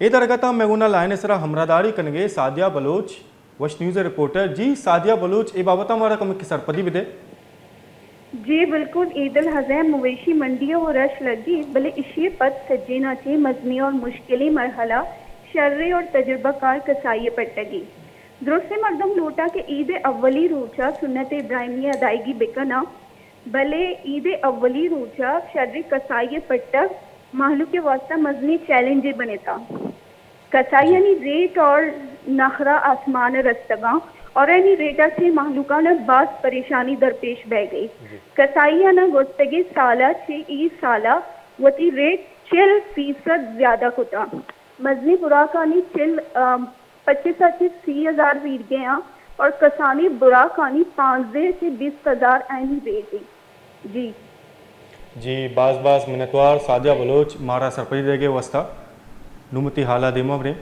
اے درگت ءَ مئے گونا لائن ءِ سرا ہمراہداری کنگ ءَ سعدیہ بلوچ، وش نیوز ءِ رپورٹر۔ جی سعدیہ بلوچ، اے بابت ءَ مارا کمکے سرپدی بدے۔ جی بلکل، عید الحضا ءَ مویشی منڈی ءَ وَ رش لگی، بلے ایشی ءَ پد سجین ءَ چہ مزنیں اور مشکلیں مرحلہ شریں اور تجربہ کار کسائی ءِ پٹگی۔ درستیں مردم لوٹاں کہ عید ءِ اولی روچ ءَ سنت ابراہیمی ءِ ادائیگی بکناں، بلے عید ءِ اولی روچ ءَ شریں کسائی ءِ پٹگ مہلوک ءِ واستہ مزنیں چیلنجے بنتہ۔ کسائیانی ریٹ اور نخرہ آسمان ءَ رستگاں اور اینی ریٹ ءَ چہ مہلوکان ءَ باز پریشانی درپیش بئیگ ءَ۔ جی۔ کسائیان ءَ گوستگیں سال ءَ چہ اے سال ءَ وتی ریٹ چل فیصد زیادہ کتہ۔ مزنیں براکانی چل، ام، پچیس ءَ چہ سی ہزار زیرگیں آں اور کسانیں براکانی پانزدہ ءَ چہ بیست ہزار اینی ریٹ ءَ۔ جی۔ جی، باز باز منتوار سعدیہ بلوچ مارا سرپدی دئیگ ءِ واستہ۔ نوں وتی حال ءَ دیما بریں۔